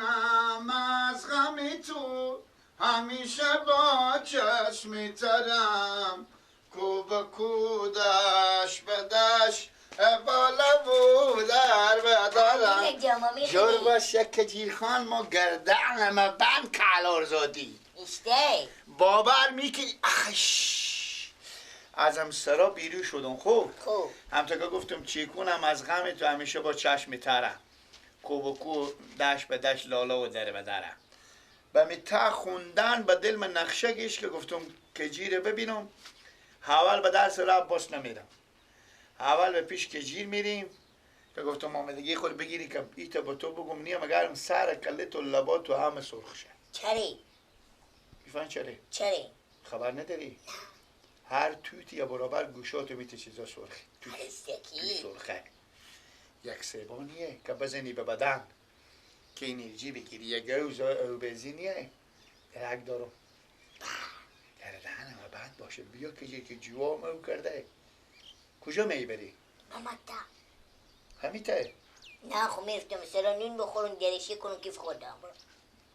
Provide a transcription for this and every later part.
کنم از غم تو، همیشه با چشم ترم، کو به کو دش به دش بالا و در به درم. جور باشه کجیر خان ما گردن ما بند کلارزادی اشته باور میکنی. اخش ازم سرا بیرو شدم. خوب همتا که گفتم چی کنم از غم تو، همیشه با چشم ترم، کو به کو دش به دش لالا و در به درم. و می تا خوندن به دل من نقشه گیش که گفتم کجیره ببینم. اول به درس را عباس نمیرم، اول به پیش کجیر میریم که گفتم آمدگی خود بگیری که ایتا با تو بگم نیم اگرم سر کلت و لبات تو همه سرخ شه. چری؟ میفهمی چری؟ چری؟ خبر نداری؟ هر توتی یا برابر گوشاتو میته چیزا سرخه. توت سرخه یک سیبانیه که بزنی به بدن که انرژی بگیری، یک گوز او بزینیه درک دارم در دهنم بند باشه. بیا که جوام او کرده. کجا میبری؟ مکتب. همیته؟ نه خب میرفتم سرا نون بخورم گرشی کنم کیف خودم.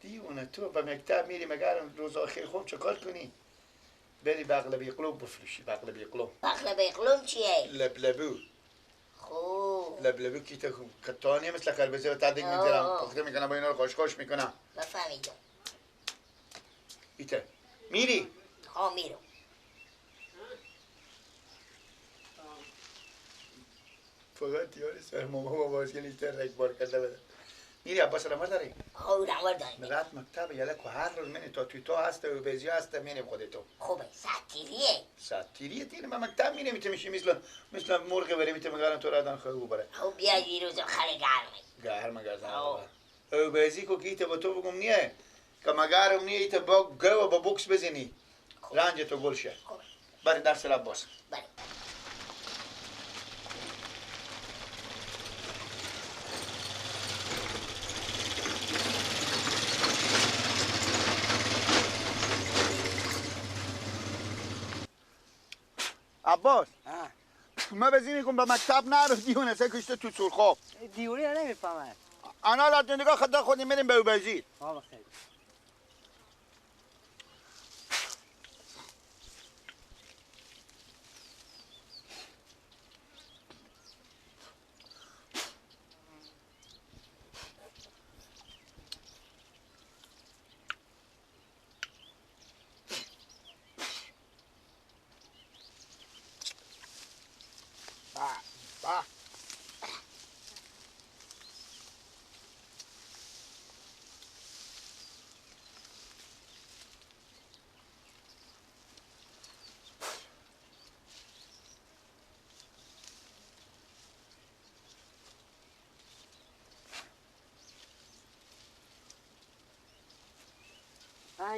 دیوونه تو به مکتب میری مگر روز آخر خوب چه کار کنی؟ بری بغل بیقلوب بفروشی. بغل بیقلوب. بغل بیقلوب چیه؟ لبلبو. خوب لبلبو که کتانیه مثل خربزه و تدیگ میذارم پخته میکنم با اینا رو خشخش میکنم. بفهمیدم. ایته میری؟ ها میرم. فقط یاری سر ماما باباش که نیشتر رک بار کرده بده. میری عباس رمار داری؟ ها رمار داری. مرات مکتب یلک و هر روز منی تا توی تو هسته و بیزی هسته میریم خودتو. خوبه ساعت تیریه. ساعت تیریه تیره من مکتب میریم میته میشی مثل مرغ بری میته مگرم تو رادن خواهی بره. خب بیا یه روز خیلی گرمه. گرمه گرمه. او بیزی کو کیته با تو بگم نیه که مگرم نیه ایته با گو با بوکس بزنی. رنج تو گل شه. بری درس عباس. بله. عباس ما بزینی کن به مکتب نرو دیونه سه کشته تو سرخاب دیونه نمیفهمم. انا لات نگاه خدا خودی میریم به اوبزی. ها بخیر.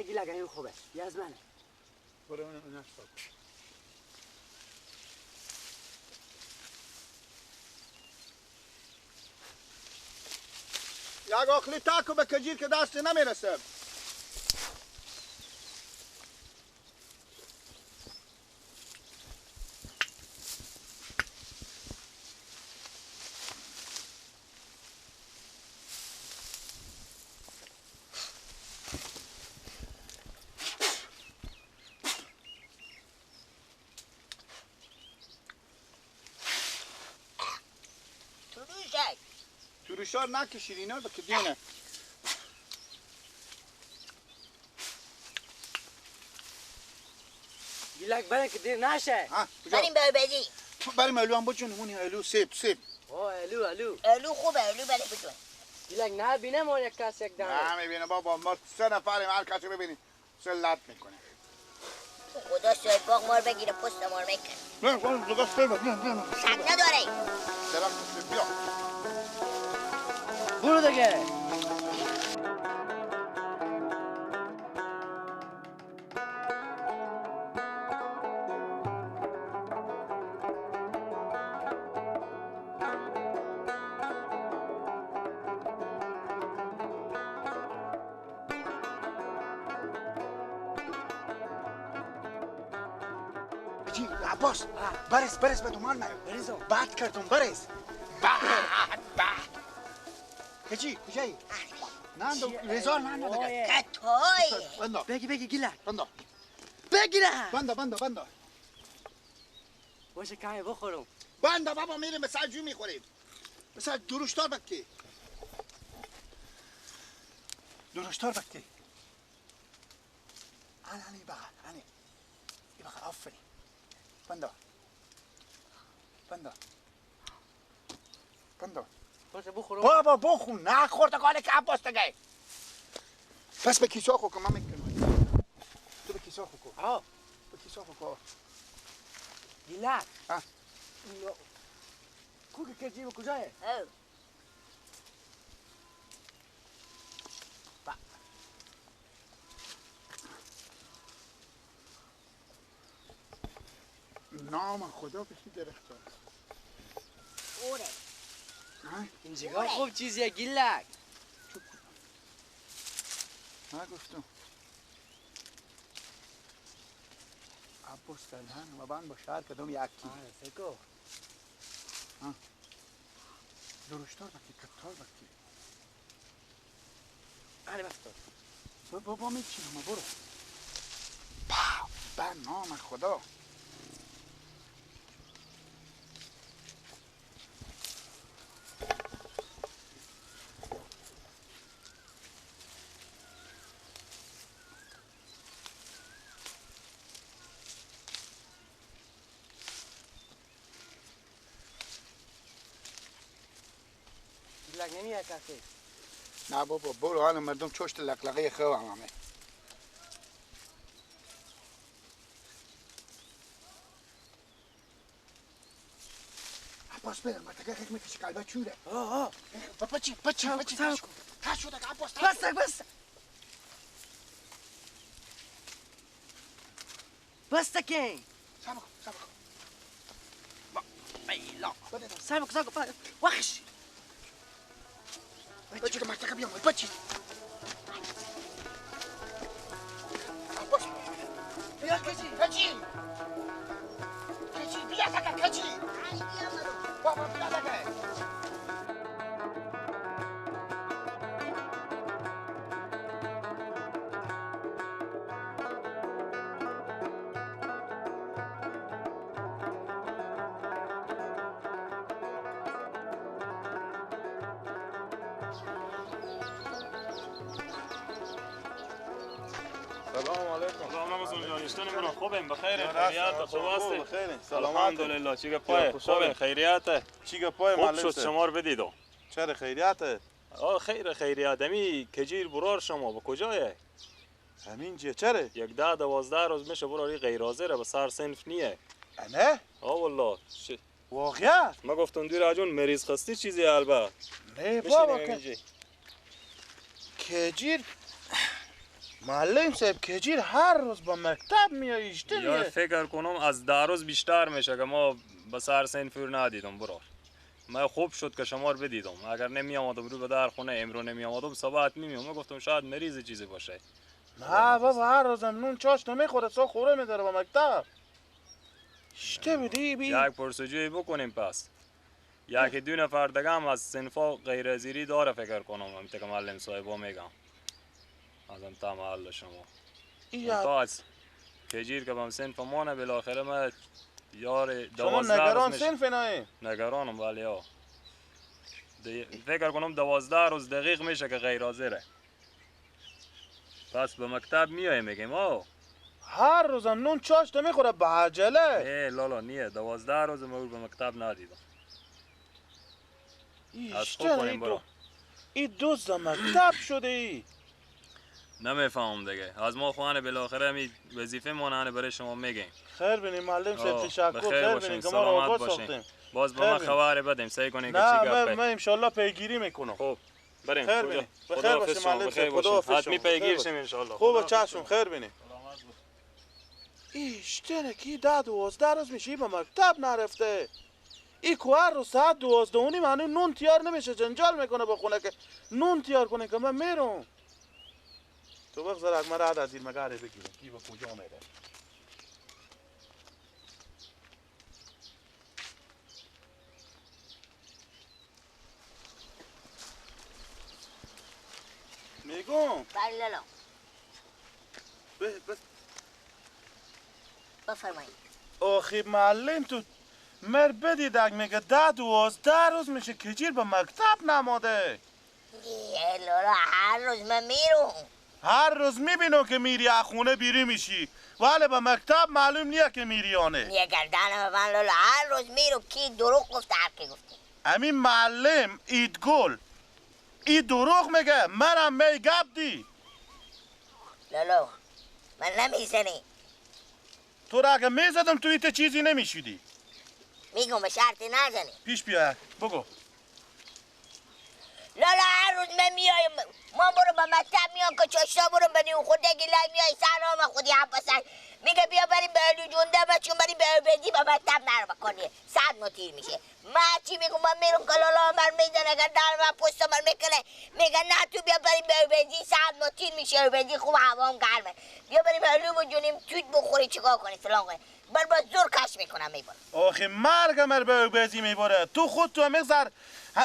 گیلک این خوبه یه از منه. برو اون یک آخلی تاکو به کجیر که دست نمیرسه. تروشار نکشید اینا رو که دینه. گیلک بره که دیر نشه. بریم به بدی. بریم الو هم بچون اونی الو سیب سیب. اوه الو الو. الو خوبه الو بله بچون. گیلک نه بینه ما یک کس یک دانه. نه میبینه بابا ما سه نفریم هر کسی ببینی سه لط میکنه. خدا سوی باغ مار بگیره پست مار میکنه. نه نه نه نه. سگ نداره. سلام بیا. برو دیگه. عباس برس برس به دومان من برسو بد کردم برس بد بد کجی کجایی؟ نه رضا نه نه دیگه. کتای. بندا. بگی بگی گیلک. بندا. بگیره. بندا بندا بندا. باشه کمی بخورم. بندا بابا میریم به سر جو میخوریم. به سر درشتار بکی. درشتار بکی. عنی بغل عنی. ای بغل آفرین. بندا. بندا. بندا. باشه بخورم. بابا بخور نخور تا کاله که عباس دیگه. پس به کیسه خو کن من میکنم. تو به کیسه خو کن. ها. به کیسه خو کن. گیلک. ها. کو که جیب کجایه؟ او. نام خدا بشی درخت. اوره. اینجا خوب چیزیه گیلک. نگفتم. عباس دلهن و من با شهر کدوم یکی. آره سکو. ها. درشتار بکی کتار بکی. آره بس تو. بابا میچینم برو. با نام خدا. نمیاد کسی. نه بابا برو حالا مردم چشت لقلقه خو همه. عباس برم مرتکه خیلی میکشی قلبه چوره. آه. بچی بچی بچی. تا شده عباس. بس بس. بس تکین. سبق سبق. بیلا. سبق سبق وحش. بچی که مرتکه بیام بچی. عباس بیا کجی کجی کجی بیا تکه کجی بابا بیا تکه. خوبیم بخیر خیریت خوب هستی؟ الحمدلله چی گپای خوبیم خیریت چی گپای خوب شد شما رو بدیدم. چرا خیریت؟ آه خیر خیریت امی کجیر برار شما به کجایه؟ همین جه چرا؟ یک 10 12 روز میشه براری غیر حاضره به سر صنف نیه. انه؟ آه والله واقعا؟ ما گفتم دیر اجون مریض خستی چیزی البته. نه بابا کجیر معلم صاحب کجیر هر روز با مکتب میایشته. یار فکر کنم از 10 روز بیشتر میشه که ما به سر صنف ندیدم برار. من خوب شد که شما رو بدیدم. اگر نمی آمدم رو به در خونه امرو نمی آمدم صبح نمی آمدم. گفتم شاید مریض چیزی باشه. نه بابا هر روزم نون چاش نمیخوره سا خوره میداره با مکتب. شته بدی بی یک پرسجویی بکنیم پس. یکی دو نفر دیگه هم از صنفا غیر زیری داره فکر کنم. هم که معلم صاحبا میگم. ازم تا محل شما. تا از کجیر که بم صنف مانه بالاخره من یار 12 شما نگران صنف نه؟ نگرانم ولی ها. فکر کنم 12 روز دقیق میشه که غیر حاضره. پس به مکتب میایم میگیم آه. هر روزم نون چاش نمیخوره به عجله. ای لالا نیه 12 روز ما به مکتب ندیدم. از خوب کنیم برو. ای دوز مکتب شده ای. نمیفهمم دیگه. از ما خوانه بالاخره می وظیفه ما برای شما میگیم. خیر بینیم معلم صاحب تشکر. خیر بینیم که ما رو آگاه ساختیم. باز با ما خبر بدیم سعی کنیم که چی گپه. نه من ان شاء الله پیگیری میکنم. خب بریم. خیر بینیم. بخیر باشیم معلم صاحب. خدا حافظ. حتمی پیگیر شیم ان شاء الله. خوب چشم خیر بینیم. ایشتنه کی 10 12 روز میشه به مکتب نرفته. ای کو هر روز ساعت 12:30 هنوز نون تیار نمیشه جنجال میکنه با خونه که نون تیار کنه که من میرم. تو بگذار اگه من رد از این مگاره بگیرم کی به کجا میره. میگم بله لالا. بس بفرمایید. آخی معلم تو مر بدیدک میگه 10 12 روز میشه کجیر به مکتب نماده. لالا هر روز من میرم. هر روز میبینم که میری از خونه بیری میشی ولی به مکتب معلوم نیه که میری آنه. یه گردنم من لالا هر روز میرم. کی دروغ گفته؟ هر کی گفته. همین معلم ایدگل ای دروغ میگه. منم می گپ دی. لالا من نمیزنی. تو را اگه میزدم تو ایت چیزی نمیشیدی. میگم به شرط نزنی. پیش بیا بگو. لالا هر روز من میایم ما برو به مکتب میام که چاشتا برو به نیو خورده گلای میای سلام خودی هم پسر میگه بیا بریم به الو جونده بچون بریم به اوبزی به مکتب نرو بکنی 100 متیر میشه. من چی میگم؟ من میرم که لالا من میزنه گردن من پشت من میکنه میگه نه تو بیا بریم به اوبزی 100 متیر میشه. اوبزی خوب هوام گرمه بیا بریم الو بجونیم توت بخوری چیکار کنی فلان کنی. بر با زور کش میکنم میبره. آخه مرگ مر به اوبزی میبره. تو خود تو میگذر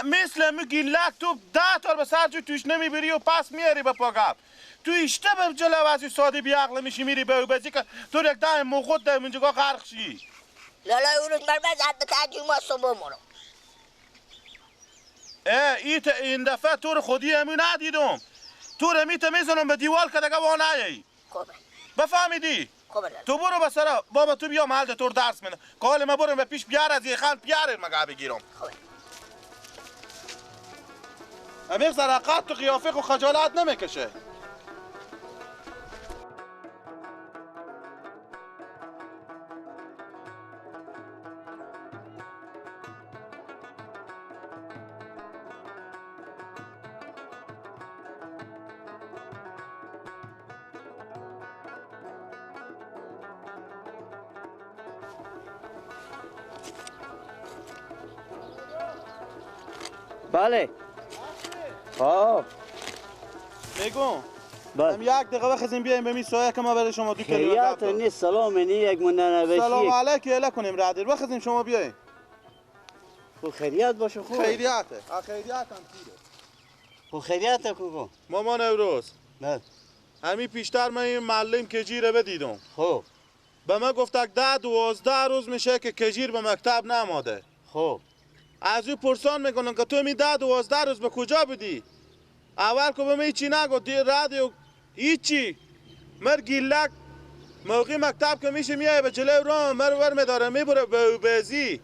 مثل میگی لک تو 10 تا به سر جو توش نمیبری و پس میاری به پاگپ. تو اشته به جلو از ساده بی عقل میشی میری به اوبزی که تو یک دم مخود در اینجا غرق شی. لالا اون روز بر زد به تعجب ما صبح مرو. ایت این دفعه تو رو خودی امو ندیدم. تو رو میت میزنم به دیوال که دیگه وا نیایی. خوبه. بفهمیدی؟ خوبه. تو برو به سرا بابا تو بیا محل تو درس میدم. کال ما برو به پیش بیار از یه خان پیار مگه بگیرم. خوبه. امیر زرقات تو قیافه خو خجالت نمیکشه. بله. خب میگم بله. هم یک دقیقه بخزیم بیایم به می سایه که ما برای شما دو کلمه خیریت نیست. سلام نی یک مونده نبشی. سلام علیک اله کنیم رادر بخزیم شما بیایم. خب خیریت باشه. خوب خیریته. خیریت هم تیره. خب خیریت کو مامان امروز. بله. همین پیشتر من این معلم کجیره بدیدم. خب به من گفت 10 12 روز میشه که کجیر به مکتب نماده. خب از او پرسان میکنن که تو می 10 12 روز به کجا بودی؟ اول که به من هیچی نگفت رادیو هیچی. مر گیلک موقع مکتب که میشه میای به جلو رام مر ور میداره میبره به اوبزی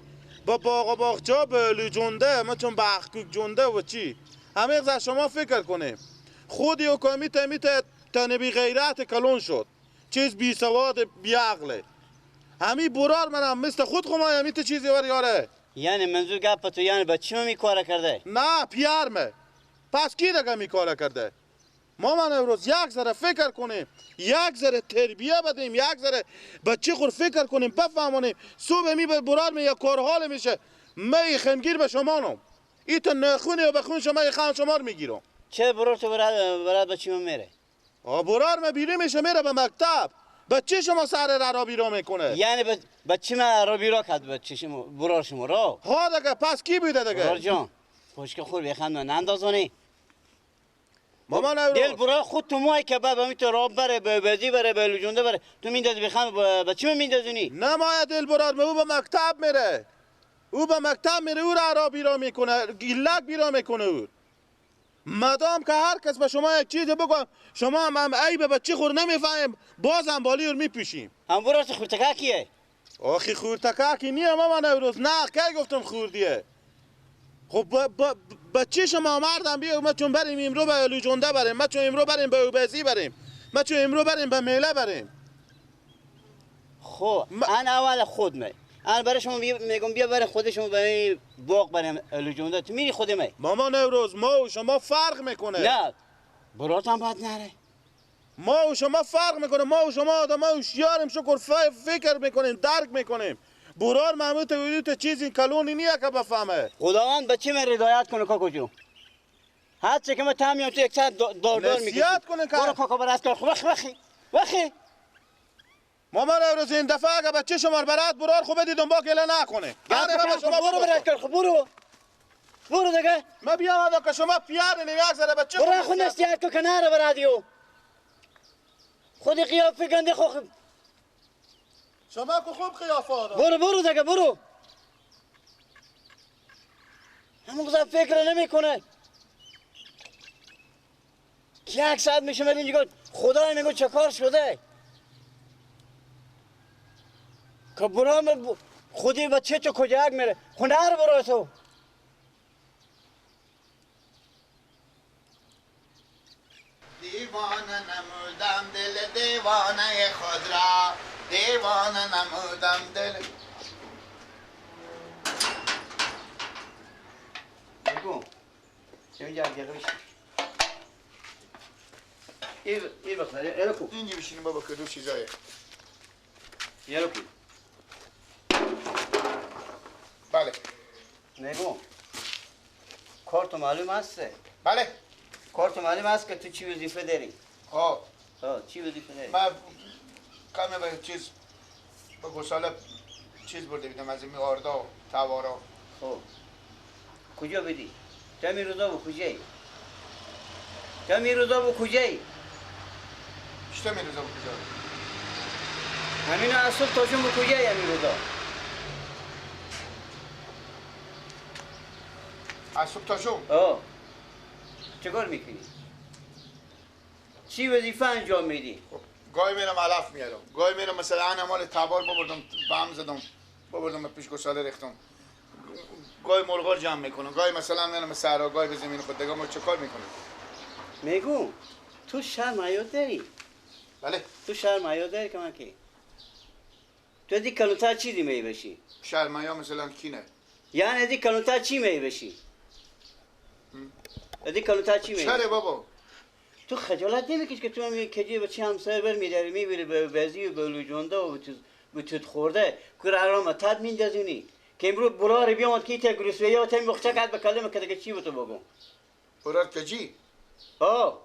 با باغ و باغچه به لجونده ما چون بخکوک جونده و چی. همه از شما فکر کنیم خودی و کمیته میته تنه بی غیرت کلون شد چیز بی سواد بی عقله. همی برار منم مثل خود خمای همی چیزی ور یاره. یعنی منظور گپ تو یعنی بچه می کار کرده؟ نه پیارمه. پس کی دیگه می کار کرده؟ ما من امروز یک ذره فکر کنیم، یک ذره تربیه بدیم، یک ذره بچه خور فکر کنیم بفهمونیم. صبح می برار می یا کار حال میشه می خمگیر به شما نم. ایت نخونی و بخون شما خم شما رو میگیرم. چه برار تو برار بچه من میره؟ برار من بیری میشه میره به مکتب. بچه شما سر را بیرا میکنه. یعنی بچه من را بیرا کرد بچه شما برار شما را. ها دیگه پس کی بوده دیگه؟ برار جان خوشک خور بخند من اندازونی. مامان امروز دل برار خود تو مای که بابا می تو راه بره به بزی بره به لجونده بره تو میندازی بخند بچه من میندازونی. نه مایا دل برار او به مکتب میره. او به مکتب میره او را بیرا میکنه گیلک بیرا میکنه او. مدام که هر کس به شما یک چیز بگم شما هم عیب بچه خور نمیفهمیم بازم بالی رو میپوشیم. هم برار خورتکه کیه؟ آخی خورتکه کی نیه مامان امروز. نه کی گفتم خوردیه. خب بچه شما مردم بیا ما چون بریم امرو به لوجونده بریم، ما چون امرو بریم به اوبزی بریم، ما چون امرو بریم به میله بریم. خب انا اول خود می انا برای شما میگم بیا برای خود شما برای باغ بریم لوجونده تو میری خود می. مامان امروز ما و شما فرق میکنه. نه براتم باید نره. ما و شما فرق میکنه. ما و شما آدم هوشیاریم شکر فکر میکنیم درک میکنیم. برار محمود تو چیزی کلونی نیه که بفهمه. خداوند بچه من رضایت کنه کاکو جون. هر چه که من تمیام تو یک چند داردار میگه. نصیحت کنه که برو کاکو بر از کار خب وخی وخی. مامان امروز این دفعه اگه بچه شما برات برار خوب دیدم با گله نکنه. شما برو برات کار خب برو. برو دیگه. ما بیام که شما پیار نیم یک ذره بچه. برو خود نصیحت کو کنار برادیو. خود قیافه گنده خو. شما که خوب قیافه داره. برو برو دیگه برو. همون فکر نمیکنه. یک ساعت میشه من اینجا خدای میگه چه کار شده؟ که برام خودی بچه تو کجا میره؟ خونه رو برو تو. دیوانه نمودم دل دیوانه خود را، دیوانه نمودم دل. بگو اینجا بشین. ای بخیر ایرکو. اینجا بشین بابا که دو چیزایه. ایرکو. بله. نگو. کارت معلوم هست؟ بله. کارت معلوم هست که تو چی وظیفه داری؟ ها. ها چی وظیفه داری؟ من کمی به چیز به گساله چیز برده بیدم از این آردا و توارا. خب. کجا بدی؟ تا می روزا و کجایی؟ تا می روزا و کجایی؟ چطور می روزا و کجا؟ همین از صبح تا شام کجایی همین روزا؟ از صبح تا شام؟ آه. چه کار میکنی؟ چی وظیفه انجام میدی؟ خب گاهی میرم علف میارم، گاهی میرم مثلا انا مال تبار ببردم بهم زدم ببردم پیش گساله ریختم، گاهی مرغا جمع میکنم، گاهی مثلا میرم صحرا، گاهی به زمین خود دیگه ما چه کار میکنم؟ میگم تو شرم حیا داری؟ بله. تو شرم حیا داری که من کی؟ تو دی کلونتر چی دی می بشی؟ شرم حیا مثلا کینه؟ یعنی دی کلونتر چی می بشی؟ دی کلونتر چی می؟ چرا بابا؟ تو خجالت نمیکشی که تو هم کجی بچه همسایه بر میداری میبری به بزی و به لوجونده و به توت خورده کور آرام تد میندازونی که امروز برار بیامد که ایت گروسویه یا تیم بخچه کرد به کلمه که دیگه چی به تو بگم؟ برار کجی؟ آه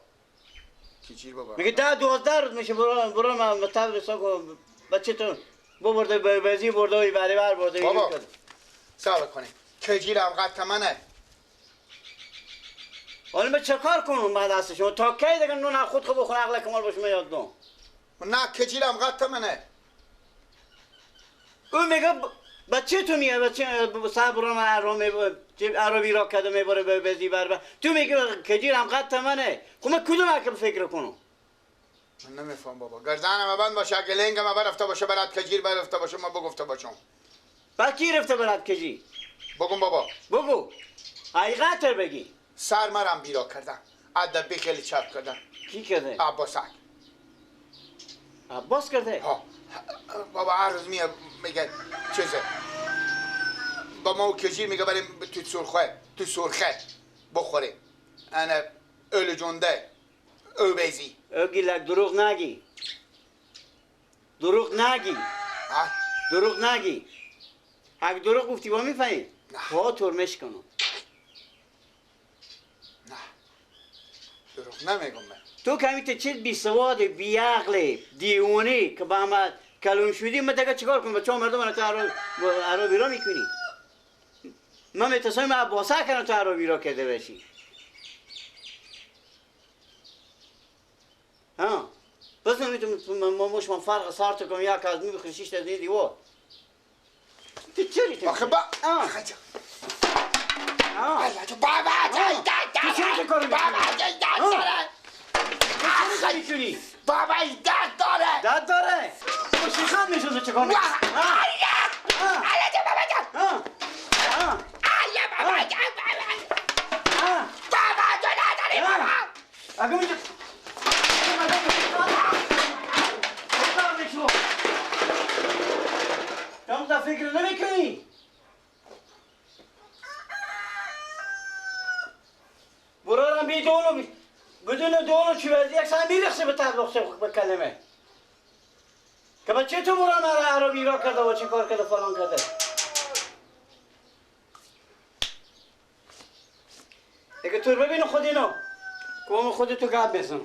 کجی بابا؟ میگه 10-12 روز میشه برار من تد رسا کن بچه تو ببرده به بزی برده و بری بر برده. بابا صبر کنی کجی رم قد منه. حالا من چه کار کنم بعد از شما تا کی دیگه نون خود خود بخور عقل کمال باشه من یاد دم. نه کجی رم قد منه. او میگه بچه تو میگه بچه صبر رو عربی را کرده میبره به بزی بر تو میگه کجی رم قد منه. خب من کدوم عقل فکر کنم؟ من نمیفهم بابا. گردنم بند باشه اگه لنگم برفته باشه برات کجیر برفته باشه ما بگفته باشم. بعد کی رفته برات کجی؟ بگم بابا. بگو. حقیقت بگی. سر مرم بیرا کردم. ادبی خیلی چپ کردم. کی کرده؟ عباس. عباس کرده؟ ها. بابا هر روز میگه چیزه. با ما و کجیر میگه بریم تو سرخه تو سرخه بخوریم. انا اول جنده او بیزی. او گیلک دروغ نگی. دروغ نگی. دروغ نگی. اگه دروغ گفتی با میفهمی؟ ها ترمش کنم. نه دروغ نمیگم من. تو کمی تو چیز بی سواد بی عقل دیوانه که با هم کلون شدی من دیگه چیکار کنم؟ بچه‌ها مردم من تو عربی را میکنی. من میترسم عباسه کنم تو عربی را کرده باشی. ها بس نمیتونم ما من فرق سارت کنم یک از می بخوری شش تا دیوار. تو چری آخه با بابا تو چرا کار میکنی؟ بابا درد داره. تو چرا میکنی؟ بابا درد داره. درد داره؟ تو شیخان میشه تو چیکار میکنی؟ آیا بابا جان. آیا بابا جان. بابا جان نداری بابا. اگه میشه تو فکر نمیکنی؟ برارم بی دولو بدون دولو چی وزی یک سر میرخسه به تبلخسه به کلمه که بچه تو برام عربی را کرده و چه کار کرده فلان کرده. دیگه تو ببین خود اینو که خودتو گپ بزن.